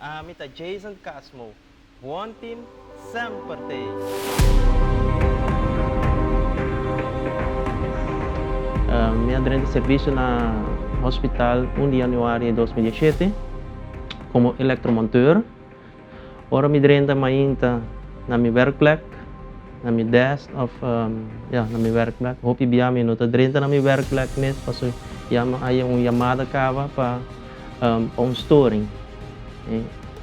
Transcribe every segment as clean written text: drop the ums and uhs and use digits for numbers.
Ami ta Jason Casmo, One Team semper t'ei! Mi a drenta servicio na hospital un di januari 2017 como electromonteur. Ora mi drenta mainta na mi werkplek, na mi desk of ya na mi werkplek, hopi bia mi no ta drenta na mi werkplek mes pasobra ya mi haya un yamada caba pa pa un storing.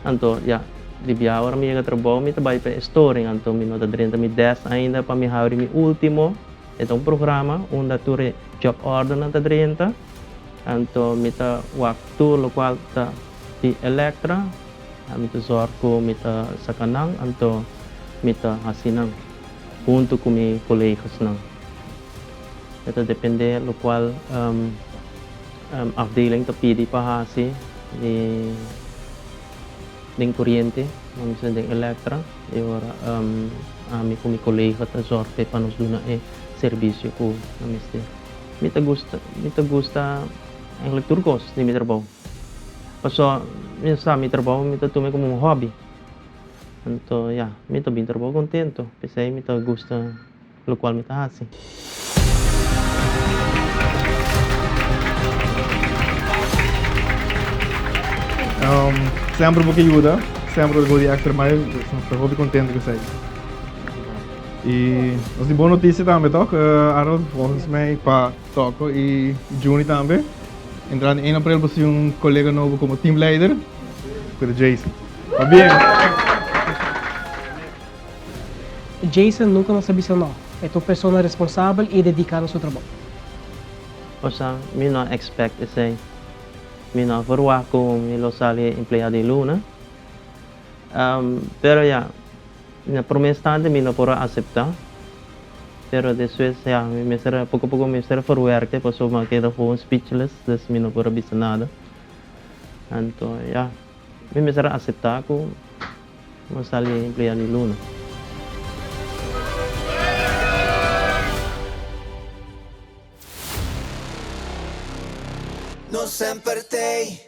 Anto ya di bia ora mi yega trabou mi ta bai pa e storing anto mi no ta drenta mi desk ainda pa mi habri mi ultimo. E ta un programa unda tur e job ordernan ta drenta anto mi ta wak tur lokual ta di Elektra. Mi ta zòrg ku mi ta saka nan, anto mi ta hasi nan huntu ku mi kolegasnan. E ta dependé lokual afdeling ta pidi pa hasi di den koriente, nan bisa den Elektra, e ora ami ku mi kolega ta zòrg p'e pa nos duna e servisio ku nan mester. Mi ta gusta, mi ta gusta eigenlijk tur kos di mi trabou. Paso mi sa mi trabou mi ta tuma como un hobby. Anto ya, mi ta bin trabou contento, p'esei mi ta gusta locual mi ta haci. Semper bo ke yuda, semper bo di extra mile, dus nos ta hopi contento cu esei. Y nos tin bon noticia tambe toch, Harold? Volgens mij pa Toko y Juni tambe. Entrando 1 april bo tin un colega nobo como teamleider, cu ta Jason. Pabien! Jason nunca nos a bisa no. E ta un persona responsabel y dedica na su trabou. Osea, mi no a expect esey. Mi no a verwagt cu mi lo sali empleado di luna. Pero ya, na prome instante mi no por a acepta. Pero despues ya, mi mester a, poco poco mi mester a verwerke pasobra mi a keda gewoon speechless, dus mi no por a bisa nada. Anto ya, mi mester a acepta cu mi a sali emplea di luna. No semper t'ey.